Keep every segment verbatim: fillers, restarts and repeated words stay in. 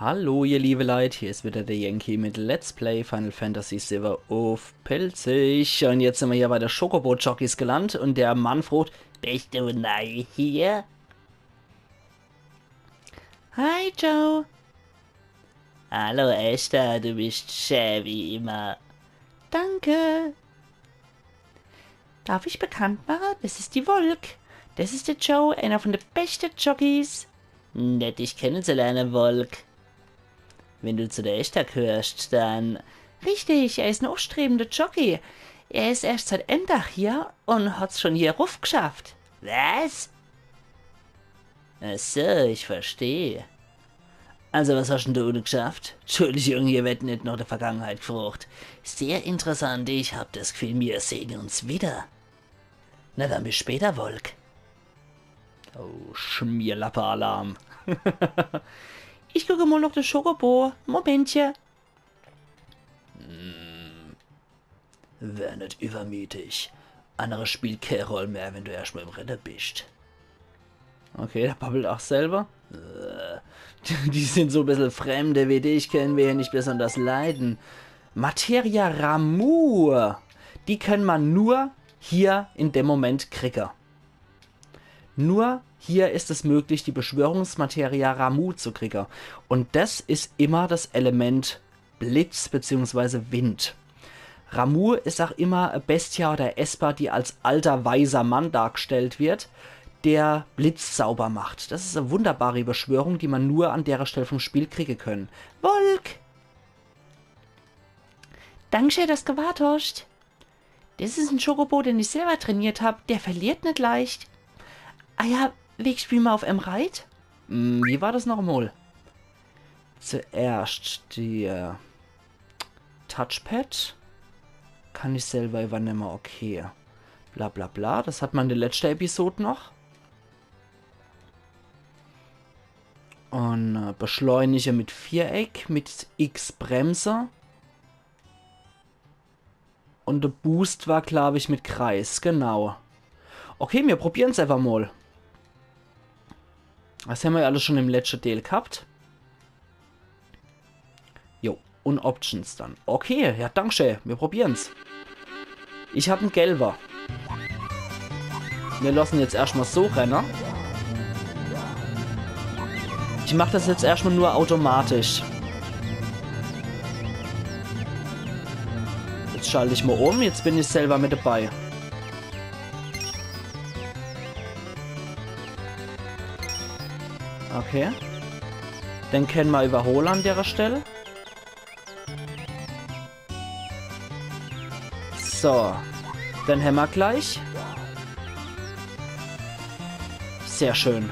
Hallo, ihr liebe Leit, hier is wieder der Yankee mit Let's Play Final Fantasy siwwe uff Pälzisch. Un jetzt sin mer hier bei de Chocobo-Jockeys gelandt un de Mann frocht: „Bist du nei hier?“ Hi, Joe. Hallo, Ashtar, du bist schää wie immer. Danke. Darf ich bekannt mache? Des is die Wolk. Des is de Joe, ääner vun de beschte Jockeys. Nett, dich kennenzulernen, Wolk. Wenn du zu de Ashtar g'hörscht, dann... Richtig, er is en uffstrebender Jockey. Er is erscht seit ääm Dach hier un hat's schun hier ruffg'schafft. Was? Ach so, ich versteh. Also, was hascht dann du unne g'schafft? Entschuldigung, hier werd net noch de Vergangenheit g'frocht. Sehr interessant, ich hab des G'fühl, mir sehn uns wieder. Na dann, bis später, Wolk. Oh, Schmierlappe-Alarm. Ich gucke mol noch de Chocobo. Momentche. Hm. Wer net iwwermütig. Annere spielt kä Roll mehr, wenn du erscht mol im Renne bischt. Okay, der babbelt ach selwer. Äh, die sin so bissel Fremde wie dich, kennen mir hier net besonders leiden. Materia Ramuh. Die kenn mer nur hier in dem Moment kriege. Nur hier is es möglich, die Beschwörungsmateria Ramuh zu kriege. Un des is immer des Element Blitz beziehungsweise Wind. Ramuh is ach immer e Bestia oder Esper, die als alter, weiser Mann dargestellt werd, der Blitzzauber macht. Des is e wunderbari Beschwörung, die mer nur an dere Stell vum Spiel kriege kennen. Wolk! Dankschee, dass gewart hascht. Des is en Chocobo, den ich selwer trainiert hab. Der verliert net leicht. Ah ja, weescht, wie mer uff em reit? Hm, wie war des noch emol? Zuerscht die, äh, Touchpad. Kann ich selwer iwwernemme, okay. Bla bla bla, des hat mer in de letschte Episod noch. Un, äh, beschleunige mit Viereck, mit X bremse. Un de Boost war, glaab ich, mit Kreis, genau. Okay, mir probieren's äfach mol. Des hämmer jo alles schun im letschte Deel ghabt. Jo, un Options dann. Okay, ja, dankschee, mir probieren's. Ich hab en Gelwer. Mir lossen jetzt erscht mol so renne. Ich mach des jetzt erscht mol nur automatisch. Jetzt schalt ich mol um, jetzt bin ich selwer mit debei. Okay. Den kenne mer iwwerhole an dere Stell. So. Den hämmer gleich. Sehr schön.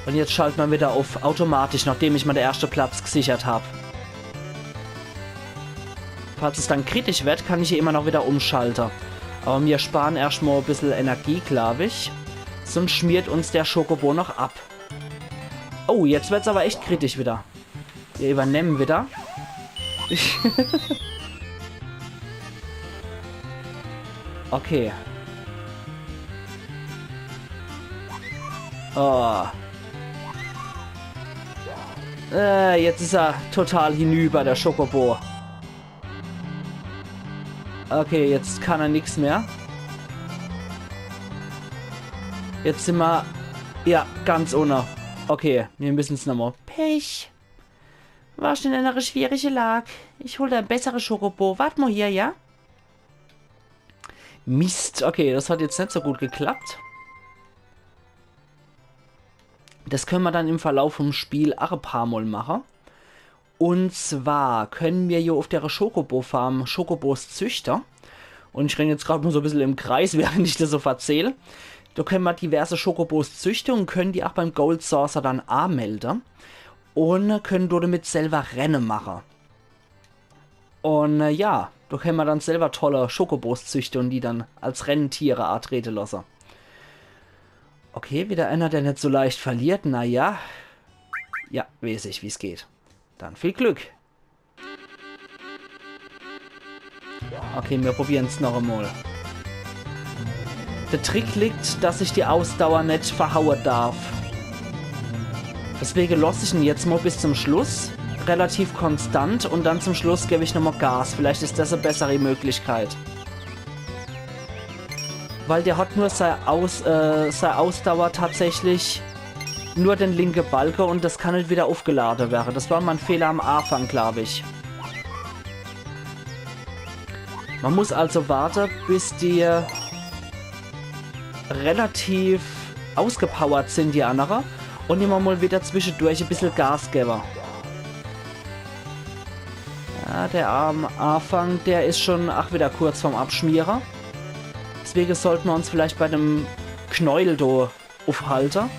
Un jetzt schalt mer widder uff automatisch, nachdem ich mol de erschte Platz gesichert hab. Falls es dann kritisch werd, kann ich hier immer noch widder umschalte. Awwer mir sparen erscht mol e bissel Energie, glaab ich. Sunscht schmiert uns de Chocobo noch ab. Oh, jetzt werd's awwer echt kritisch widder. Mir iwwernemme widder. Okay. Oh. Äh, jetzt is er total hinüber, de Chocobo. Okay, jetzt kann er nix mehr. Jetzt sin mer, ja, ganz unne. Okay, mir missen's nochmol. Pech. War schun in änner schwierige Lag. Ich hol do e bessere Chocobo. Wart mol hier, ja? Mist, okay, des hat jetzt net so gut geklappt. Des kenne mer dann im Verlauf vum Spiel ach e paar Mol mache. Un zwar kenne mer jo uff dere Chocobo-Farm Chocobos züchte. Un ich renn jetzt grad mol so e bissel im Kreis, während ich des so verzähl. Do kenne mer diverse Chocobos züchte un kenne die ach beim Gold Saucer dann amelde. Un kenne do demit selwer Renne mache. Un, äh, ja, do kenne mer dann selwer tolle Chocobos züchte un die dann als Renntiere atrete losse. Okay, widder änner, der net so leicht verliert, na ja. Ja, weeß ich, wie's geht. Dann viel Glück. Okay, mir probieren's noch emol. De Trick liegt, dass ich die Ausdauer net verhaue darf. Deswege loss ich en jetzt mol bis zum Schluss relativ konstant un dann zum Schluss geb ich nochmol Gas. Vielleicht is des e bessere Möglichkeit. Weil der hat nur sei, Aus-, äh, sei Ausdauer tatsächlich nur den linke Balke un des kann net wieder uffgelade werre. Des war mei Fehler am Aafang, glaab ich. Mer muss also warte, bis die relativ ausgepowert sin, die annere. Un immer mol wieder zwischedurch e bissel Gas gewwe. Ja, der arme Aafang, der is schun ach wieder kurz vorm Abschmiere. Deswege sollte mer uns vielleicht bei dem Knäuel do uffhalte.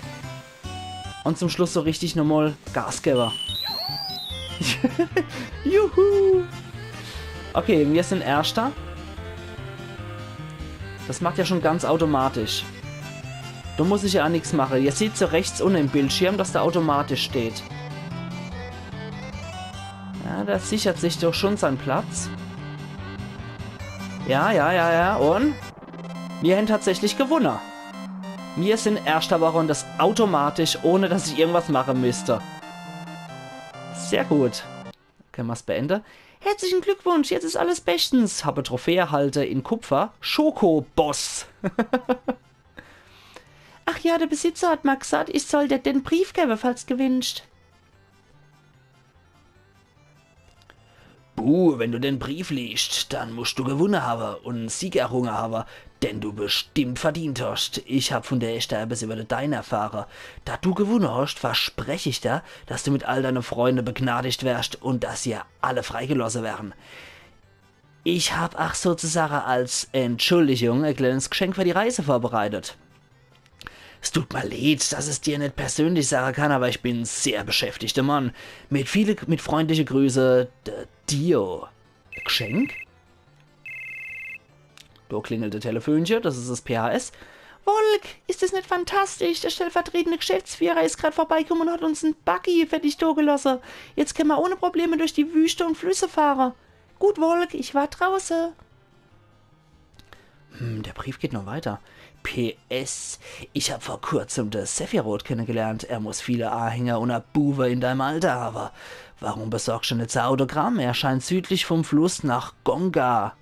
Un zum Schluss so richtig nochmol Gas gewwe. Juhu! Okay, mir sin Erschter. Des macht er schun ganz automatisch. Do muss ich jo ach nix mache. Ihr seht so rechts unne im Bildschirm, dass der automatisch steht. Ja, der sichert sich doch schun sein Platz. Ja, ja, ja, ja. Un? Mir hen tatsächlich gewunne. Mir sin Erschter worre un des automatisch, ohne dass ich irgendwas mache misst. Sehr gut. Kenne mer's beende. Herzlichen Glückwunsch, jetzt is alles beschtens. Hab e Trophäe erhalte in Kupfer. Schokoboss. Ach ja, der Besitzer hat mol gsaat, ich soll der den Brief gewwe, falls gewinscht. Buh, wenn du den Brief liescht, dann muscht du gewunne hawwe un en Sieg errunge hawwe, den du bestimmt verdient hoscht. Ich hab vun der Erschter ebbes iwwer de Dein erfahre. Da du gewunne hoscht, versprech ich der, dass du mit all deine Freunde begnadigt werscht un dass ihr alle freigelosse werre. Ich hab ach sozusage als Entschuldigung e kleines Gschenk für die Reise vorbereitet. Es tut mer leed, dass ich's dir net persönlich sage kann, awwer ich bin en sehr beschäftigte Mann. Mit viele, mit freundliche Grüße, der Dio. Gschenk? Do klingelt e Telefönche, des is des P H S. Wolk, is des net fantastisch? Der stellvertretende Geschäftsführer is grad vorbeikumme un hat uns en Buggy für dich dogelosse. Jetzt kenne mer ohne Probleme durch die Wüscht un Flüsse fahre. Gut, Wolk, ich wart drauße. Hm, der Brief geht noch weiter. P S. Ich hab vor kurzem de Sephiroth kennegelernt. Er muss viele Ahänger un e Buwe in deinem Alter hawwe. Warum besorgscht du net sei Autogramm? Er scheint südlich vom Fluss nach Gonga.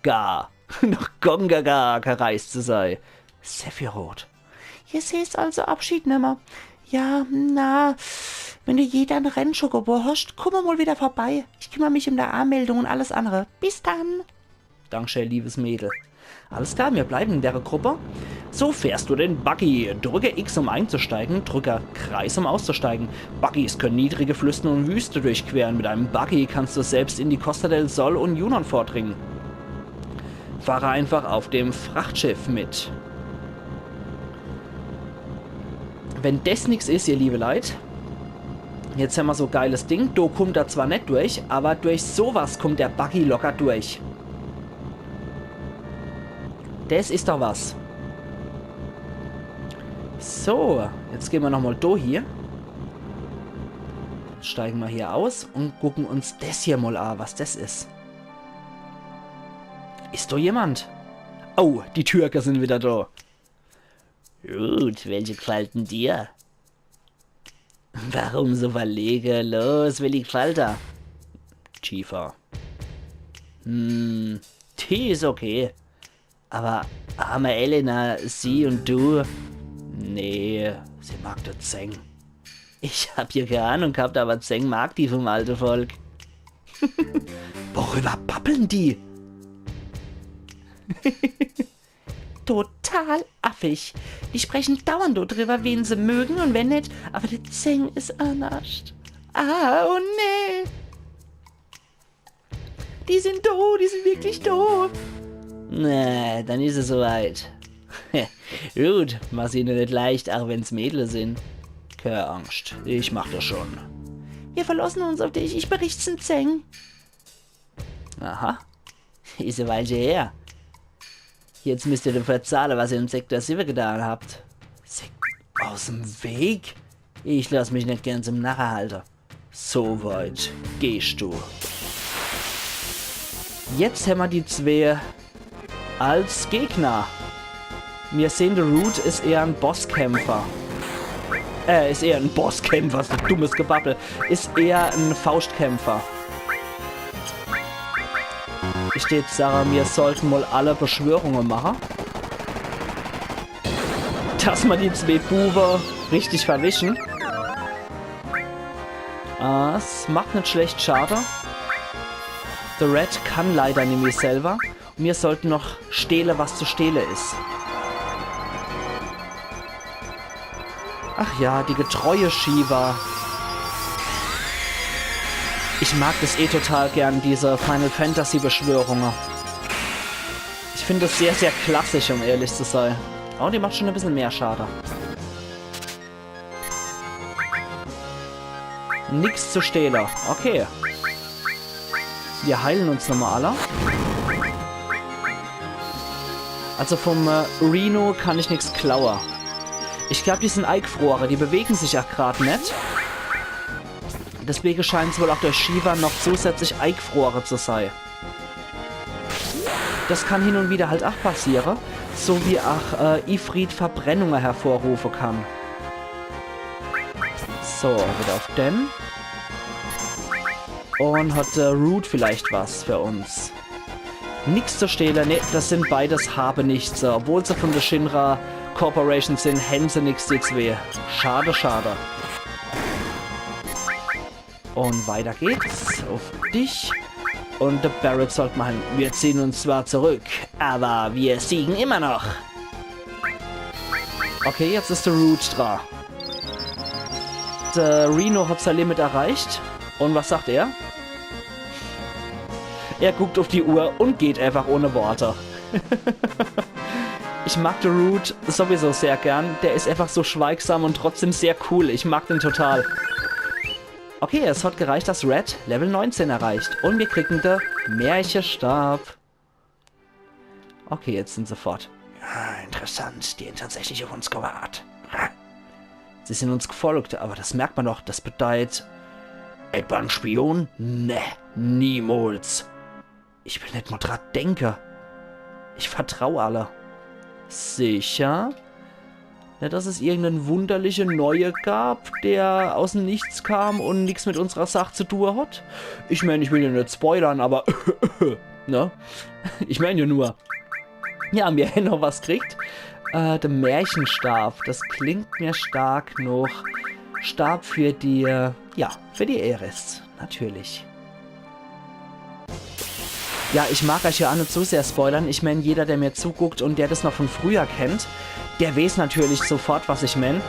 Ga. Nach Gongaga gereist zu sei. Sephiroth. Jetzt heeßt's also Abschied nemme. Ja, na, wenn du je dann Rennschokobo hoscht, kumm mol wieder vorbei. Ich kümmer mich um de Anmeldung un alles annere. Bis dann. Dankschee, liebes Mädel. Alles klar, mir bleiwe in dere Gruppe. So fährst du den Buggy. Drücke X, um einzusteigen, drücke Kreis, um auszusteigen. Buggys können niedrige Flüsse un Wüste durchqueren. Mit einem Buggy kannst du selbst in die Costa del Sol un Junon vordringen. Fahre einfach auf dem Frachtschiff mit. Wenn des nix is, ihr liebe Leit, jetzt hämmer so geiles Ding, do kummt er zwar net durch, awwer durch sowas kummt der Buggy locker durch. Des is doch was. So, jetzt gehn mer noch mol do hie. Jetzt steige mer hier aus un gucken uns des hier mol a, was des is. Is do jemand? Oh, die Türke sin wieder do. Gut, welche gfallt dann dir? Warum so verlege? Los, welche gfallt der? Tifa. Hm, die is okay. Awwer arme Elena, sie un du? Nee, sie mag de Zeng. Ich hab jo kee Ahnung ghabt, awwer Zeng mag die vum alte Volk. Worüber babbeln die? Total affig. Die sprechen dauernd do driwwer, wen se mögen un wen net. Awwer de Zeng is annerscht. Ah, oh nee. Die sin do, die sin wirklich do. Na, dann is es soweit. Gut, mach's ihne net leicht, ach wenn's Mädle sin. Kee Angscht, ich mach des schun. Mir verlossen uns uff dich, ich bericht's em Zeng. Aha. Is e Weilche her. Jetzt misst ihr dafür zahle, was ihr im Sektor siwwe getan habt. Sek-, aus'm Weg? Ich lass mich net gern zum Narre halte. So weit gehscht du. Jetzt hämmer die zwee als Gegner. Mir sehn, de Rude is eher en Bosskämpfer. Äh, is eher en Bosskämpfer, so dummes Gebabbel. Is eher en Fauschtkämpfer. Ich dät sage, mir sollten mol alle Beschwörunge mache. Dass mer die zwee Buwe richtig verwischen. Ah, es macht net schlecht Schade. The Red kann leider nimmi selber. Mir sollten noch stehle, was zu stehle is. Ach ja, die getreue Shiva. Ich mag das eh total gern, diese Final Fantasy Beschwörunge. Ich find das sehr, sehr klassisch, um ehrlich zu sein. Oh, die macht schon e bissel mehr Schade. Nix zu stehle. Okay. Wir heilen uns nochmal alle. Also vom äh, Reno kann ich nix klaue. Ich glaub, die sind eigfrore. Die bewegen sich ach grad net. Deswegen scheint's wohl auch durch Shiva noch zusätzlich eigfrore zu sei. Das kann hin und wieder halt auch passiere. So wie auch äh, Ifrit Verbrennunge hervorrufe kann. So, wieder auf den. Und hat äh, Rude vielleicht was für uns? Nix zu stehle, ne, das sind beides Habenichtse. Obwohl se von der Shinra Corporation sind, hän se nix, die zwee. Schade, schade. Und weiter geht's. Auf dich. Und der Barret sollt machen. Wir ziehen uns zwar zurück, aber wir siegen immer noch. Okay, jetzt is der Rude dra. Der Reno hat sein Limit erreicht. Und was sagt er? Er guckt auf die Uhr und geht einfach ohne Worte. Ich mag den Rude sowieso sehr gern. Der is einfach so schweigsam und trotzdem sehr cool. Ich mag den total. Okay, es hat gereicht, dass Red Level neunzehn erreicht. Und wir kriegen den Märchenstab. Okay, jetzt sind se fort. Ah, interessant, die hän tatsächlich auf uns gewartet. Ha. Sie sind uns gefolgt, aber das merkt man doch. Das bedeit, etwa en Spion? Ne, niemals. Ich will net mal dran denke. Ich vertrau alle. Sicher? Net, dass es irgenden wunderliche Neue gab, der aus dem Nichts kam und nix mit unserer Sach zu tun hat? Ich mein, ich will ja net spoilern, aber ne? Ich mein ja nur. Ja, mir hän noch was kriegt. Äh, der Märchenstab. Das klingt mir stark noch. Stab für die, äh, ja, für die Aeris, natürlich. Ja, ich mag euch ja auch net so sehr spoilern. Ich mein, jeder, der mir zuguckt und der das noch von früher kennt, der weiß natürlich sofort, was ich mein.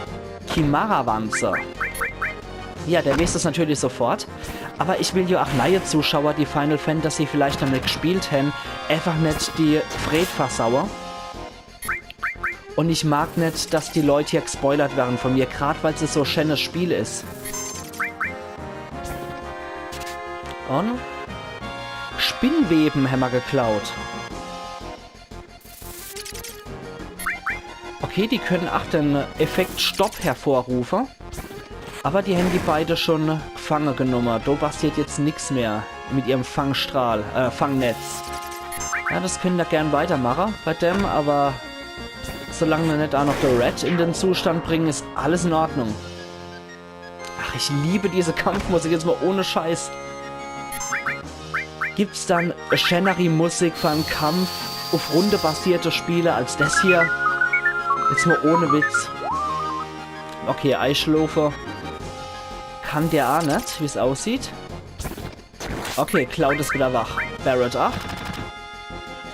Kimahra-Wanze. Ja, der weiß das natürlich sofort. Aber ich will ja auch neue Zuschauer, die Final Fantasy vielleicht noch net gespielt hän, einfach net die Fred versaue. Und ich mag net, dass die Leute hier gespoilert werden von mir, grad weil es so e schönes Spiel is. Und Spinnweben hämmer geklaut. Okay, die können ach den Effekt Stopp hervorrufen. Aber die hän die beide schon gefange genommen. Do passiert jetzt nix mehr mit ihrem Fangstrahl, äh, Fangnetz. Ja, das können da gern weitermachen bei dem, aber solange wir net auch noch der Red in den Zustand bringen, is alles in Ordnung. Ach, ich liebe diese Kampfmusik, jetzt mal ohne Scheiß. Gibt's dann schönere Musik beim Kampf auf Runde basierte Spiele als das hier? Jetzt mal ohne Witz. Okay, Eischlofe. Kann der auch net, wie's aussieht. Okay, Cloud is wieder wach. Barret ach.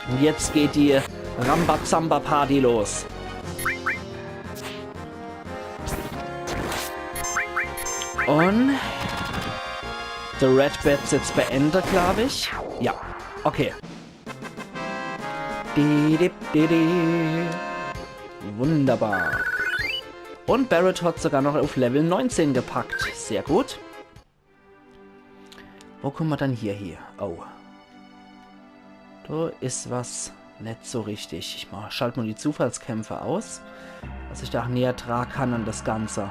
Und jetzt geht die Rambazamba-Party los. Und The Red wird's jetzt beende, glaub ich. Ja, okay. Di, di, di, di. Wunderbar. Und Barret hat sogar noch auf Level neunzehn gepackt. Sehr gut. Wo kommen wir dann hier hin? Oh. Do is was net so richtig. Ich ma-, schalt mal die Zufallskämpfe aus, dass ich da auch näher dran kann an das Ganze.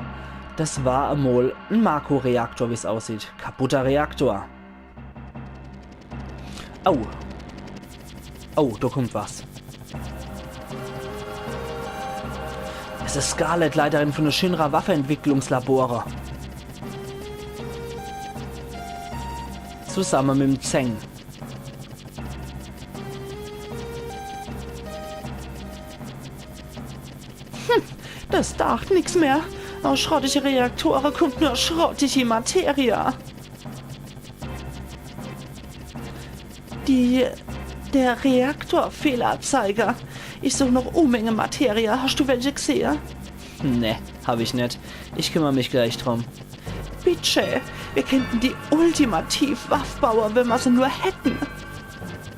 Das war emol en Mako-Reaktor, wie's aussieht. Kaputter Reaktor. Oh. Oh, da kommt was. Es is Scarlet, Leiterin von de Shinra Waffeentwicklungslabore. Zusamme mit dem Tseng. Hm, das taugt nix mehr. Aus schrottige Reaktore kommt nur schrottige Materie. Die, der Reaktorfehlerzeiger. Ich such noch Unmenge Materie. Hast du welche gesehen? Nee, hab ich net. Ich kümmer mich gleich drum. Bitte, wir könnten die ultimativ Waff baue, wenn wir sie nur hätten.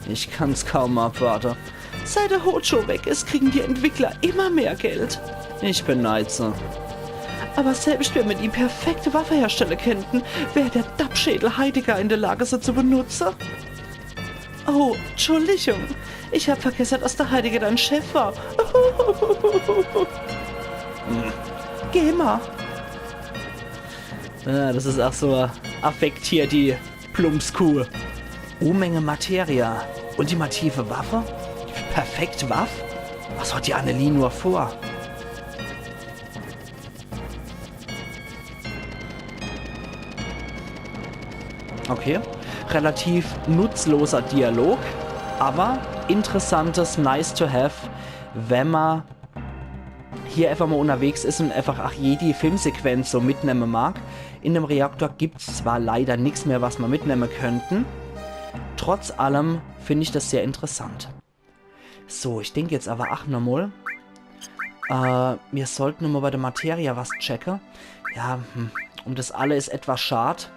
Ich kann's kaum abwarte. Seit der Hojo weg is, kriegen die Entwickler immer mehr Geld. Ich beneid se. Aber selbst wenn wir die perfekte Waffe herstellen könnten, wär der Dappschädel Heidegger in der Lage, sie zu benutzen? Oh, Entschuldigung. Ich hab vergessen, dass der Heidegger dein Chef war. Geh mal. Ja, das is ach so Affekt hier, die Plumpskuh. Unmenge Materie. Ultimative Waffe? Perfekt Waff? Was hat die Annelie nur vor? Okay. Relativ nutzloser Dialog, aber interessantes Nice to Have, wenn man hier einfach mal unterwegs is und einfach ach jede Filmsequenz so mitnemme mag. In dem Reaktor gibt's zwar leider nix mehr, was man mitnemme könnten. Trotz allem find ich das sehr interessant. So, ich denk jetzt aber ach nochmal. Äh, mir sollten nochmal bei der Materie was checke. Ja, hm, um das alle is etwas schad.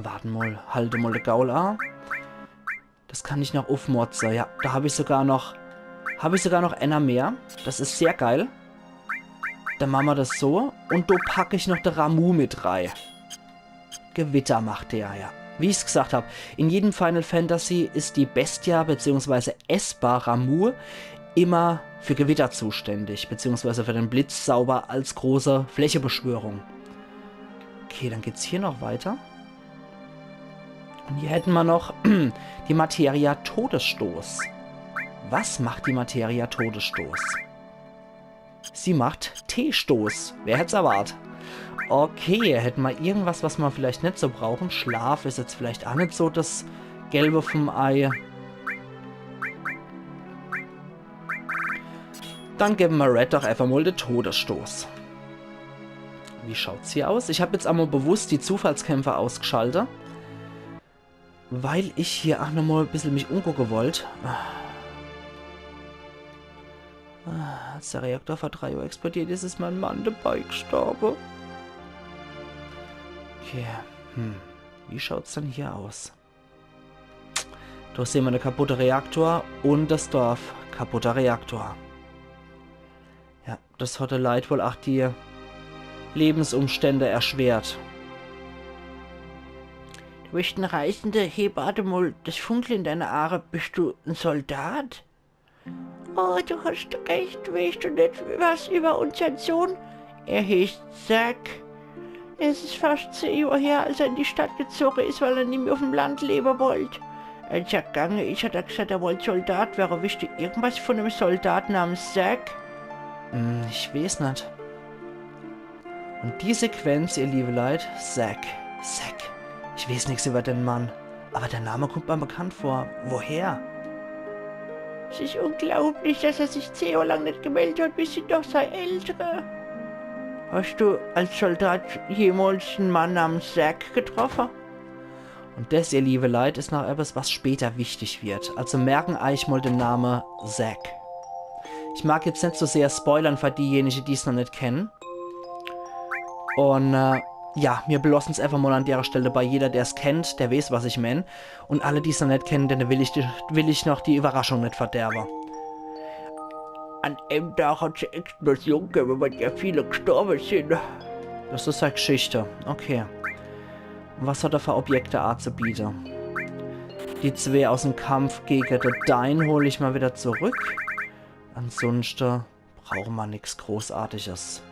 Warte mal, halt mal de Gaul a. Das kann ich noch uffmotze, ja. Da hab ich sogar noch, hab ich sogar noch einer mehr. Das is sehr geil. Dann mache mer das so. Und do pack ich noch de Ramuh mit rei. Gewitter macht der, ja. Wie ich's gesagt hab, in jedem Final Fantasy is die Bestia beziehungsweise Esper Ramuh immer für Gewitter zuständig, beziehungsweise für den Blitzzauber als große Flächebeschwörung. Okay, dann geht's hier noch weiter. Und hier hätten wir noch die Materia Todesstoß. Was macht die Materia Todesstoß? Sie macht T-Stoß. Wer hätt's erwart? Okay, hätten wir irgendwas, was wir vielleicht net so brauchen. Schlaf is jetzt vielleicht ach net so das Gelbe vom Ei. Dann geben wir Red doch einfach mal den Todesstoß. Wie schaut's hier aus? Ich hab jetzt einmal bewusst die Zufallskämpfe ausgeschaltet, weil ich hier auch noch mal ein bisschen mich umgucken wollt. Ah, als der Reaktor vor drei Uhr explodiert ist, ist mein Mann dabei gestorben. Okay, hm. Wie schaut's denn hier aus? Da sehen wir den kaputten Reaktor und das Dorf. Kaputter Reaktor. Ja, das hat de Leit wohl auch die Lebensumstände erschwert. Du bist ein Reisender, heb ade mal das Funkeln in deine Aare. Bist du ein Soldat? Oh, du hast recht, weißt du nicht was über unseren Sohn? Er heißt Zack. Es ist fast zehn Jahre her, als er in die Stadt gezogen ist, weil er nicht mehr auf dem Land leben wollte. Als er gegangen ist, hat er gesagt, er wollte Soldat werden. Weißt du irgendwas von einem Soldat namens Zack? Hm, ich weiß nicht. Und die Sequenz, ihr liebe Leute, Zack, Zack. Ich weiß nichts über den Mann, aber der Name kommt mir bekannt vor. Woher? Es ist unglaublich, dass er sich zehn Jahre lang nicht gemeldet hat. Wir sind doch seine Eltern. Hast du als Soldat jemals einen Mann namens Zack getroffen? Und das, ihr liebe Leute, ist noch etwas, was später wichtig wird. Also merken euch mal den Namen Zack. Ich mag jetzt nicht so sehr spoilern für diejenigen, die es noch nicht kennen. Und äh, ja, wir belossen's einfach mal an der Stelle bei. Jeder, der es kennt, der weiß, was ich mein. Und alle, die es noch nicht kennen, denen will ich, die, will ich noch die Überraschung nicht verderben. An einem Tag hat es eine Explosion gegeben, bei der viele gestorben sind. Das ist eine Geschichte. Okay. Was hat er für Objekte anzubieten? Die zwei aus dem Kampf gegen den Dyne hole ich mal wieder zurück. Ansonsten brauchen wir nichts Großartiges.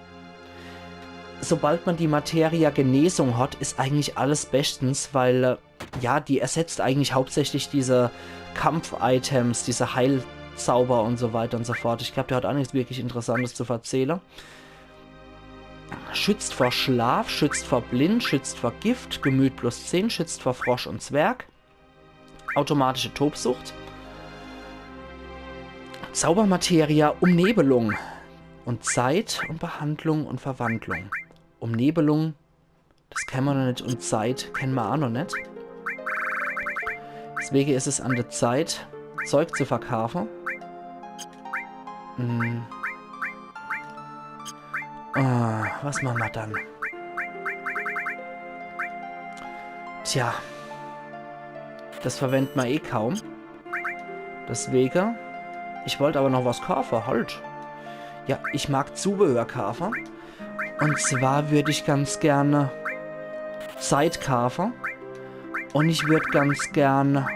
Sobald man die Materia Genesung hat, ist eigentlich alles bestens, weil, äh, ja, die ersetzt eigentlich hauptsächlich diese Kampf-Items, diese Heil-, Zauber und so weiter und so fort. Ich glaub, der hat auch nichts wirklich Interessantes zu verzählen. Schützt vor Schlaf, schützt vor Blind, schützt vor Gift, Gemüt plus zehn, schützt vor Frosch und Zwerg. Automatische Tobsucht. Zaubermateria, Umnebelung. Und Zeit und Behandlung und Verwandlung. Umnebelung, das kenne mer noch net. Und Zeit kenne mer auch noch net. Deswege is es an der Zeit, Zeug zu verkaufe. Hm. Ah, was mache mer dann? Tja. Das verwende mer eh kaum. Deswege, ich wollt aber noch was kaafe, halt. Ja, ich mag Zubehör kaafe. Und zwar würd ich ganz gerne Zeit kaafe. Und ich würd ganz gerne...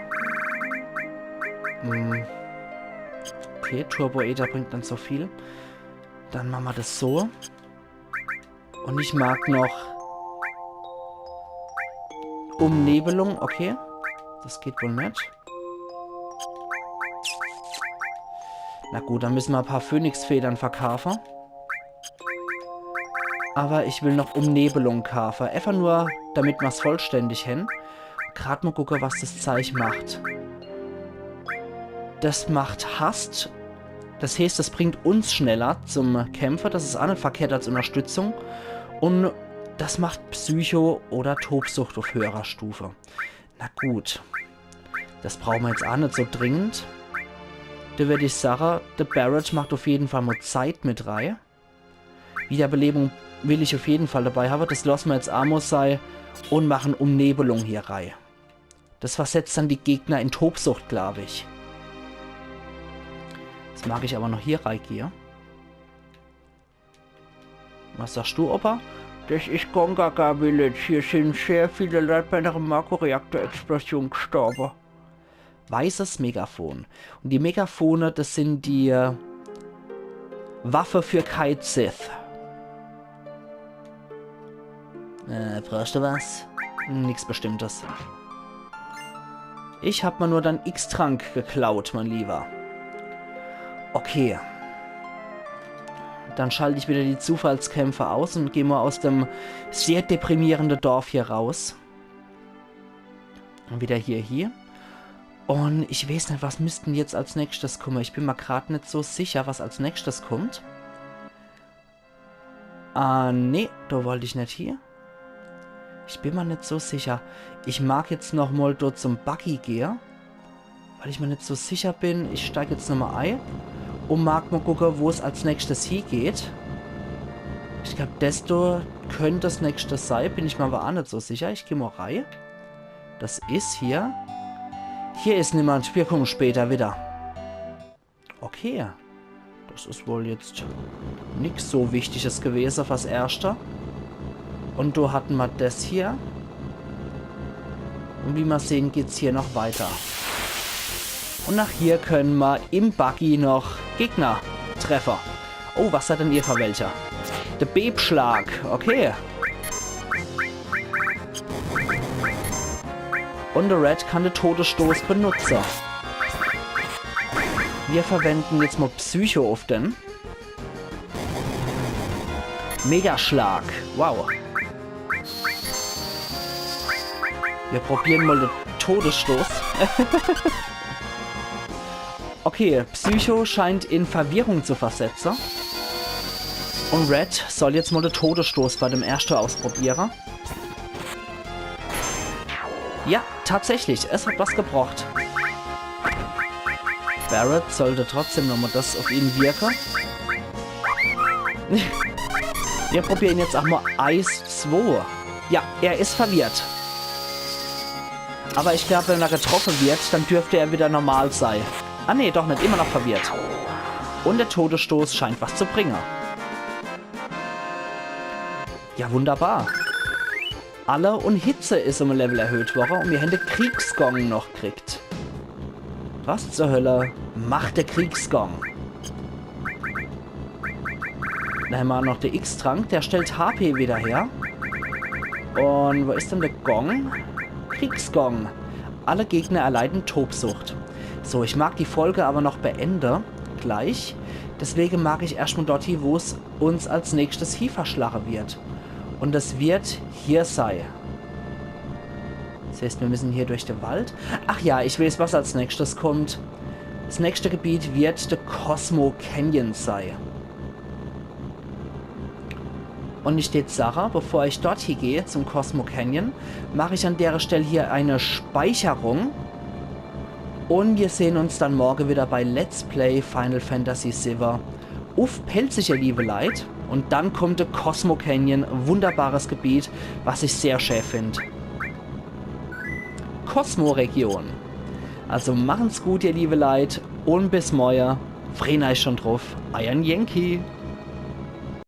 Hm. Okay, Turbo-Äther bringt net so viel. Dann mache mer das so. Und ich mag noch Umnebelung, okay. Das geht wohl net. Na gut, dann müsse mer e paar Phönixfedern verkaafe. Aber ich will noch Umnebelung kaafe. Einfach nur, damit mer's vollständig hen. Grad mal gucke, was das Zeich macht. Das macht Hast. Das heeßt, das bringt uns schneller zum Kämpfe. Das is auch net verkehrt als Unterstützung. Und das macht Psycho oder Tobsucht auf höherer Stufe. Na gut. Das brauche mer jetzt auch net so dringend. Da würd ich sage, der Barret macht auf jeden Fall mal Zeit mit rei. Wiederbelebung will ich auf jeden Fall dabei habe. Das lasse mer jetzt amo sei und machen Umnebelung hier rei. Das versetzt dann die Gegner in Tobsucht, glaub ich. Jetzt mag ich aber noch hier rei gehe. Was sagst du, Opa? Das is Gongaka Village. Hier sind sehr viele Leute bei einem Mako-Reaktor-Explosion gestorben. Weißes Megafon. Und die Megafone, das sind die äh, Waffe für Cait Sith. Äh, brauchst du was? Nix Bestimmtes. Ich hab mal nur dein X-Trank geklaut, mein Lieber. Okay. Dann schalte ich wieder die Zufallskämpfe aus und geh mal aus dem sehr deprimierenden Dorf hier raus. Und wieder hier, hier. Und ich weeß net, was müsst dann jetzt als nächstes kumme. Ich bin mir grad net so sicher, was als nächstes kummt. Ah, nee, do wollt ich net hier. Ich bin mir net so sicher. Ich mag jetzt noch mal dort zum Buggy gehe. Weil ich mir net so sicher bin. Ich steig jetzt nochmal ei. Und mag mal gucke, wo's als nächstes hiegeht. Ich glaub, des do könnt das nächste sei. Bin ich mir aber auch net so sicher. Ich geh mal rei. Das is hier. Hier is niemand. Wir kommen später wieder. Okay. Das is wohl jetzt nix so Wichtiges gewese fürs Erschte. Und do hatten ma des hier. Und wie ma sehen, geht's hier noch weiter. Und nach hier können ma im Buggy noch Gegner treffe. Oh, was hat denn ihr für welcher? Der Bebschlag. Okay. Und der Red kann den Todesstoß benutze. Wir verwenden jetzt mal Psycho auf den. Megaschlag. Wow. Wir probieren mal den Todesstoß. Okay, Psycho scheint in Verwirrung zu versetzen. Und Red soll jetzt mal den Todesstoß bei dem Erschte ausprobieren. Ja, tatsächlich, es hat was gebracht. Barret sollte trotzdem nochmal das auf ihn wirken. Wir probieren jetzt auch mal Eis zwei. Ja, er ist verwirrt. Aber ich glaub, wenn er getroffen wird, dann dürfte er wieder normal sein. Ah nee, doch nicht, immer noch verwirrt. Und der Todesstoß scheint was zu bringen. Ja, wunderbar. Alle und Hitze ist um ein Level erhöht worden und wir haben den Kriegsgong noch gekriegt. Was zur Hölle macht der Kriegsgong? Dann haben wir noch den X-Trank, der stellt H P wieder her. Und wo ist denn der Gong? Kriegsgong. Alle Gegner erleiden Tobsucht. So, ich mag die Folge aber noch beende, gleich. Deswege mag ich erscht mol dorthie, wo's uns als nächstes hie verschlache wird. Und das wird hier sei. Das heißt, wir müssen hier durch den Wald. Ach ja, ich weiß, was als nächstes kommt. Das nächste Gebiet wird der Cosmo Canyon sei. Und ich tät sache, bevor ich dorthie gehe, zum Cosmo Canyon, mache ich an dere Stell hier eine Speicherung. Und wir sehen uns dann morge wieder bei Let's Play Final Fantasy siwwe uff Pälzisch, ihr liebe Leit. Und dann kommt der Cosmo Canyon, wunderbares Gebiet, was ich sehr schä find. Cosmo-Region. Also machen's gut, ihr liebe Leit, und bis morge. Freen eich schon druff. Eier Yankee.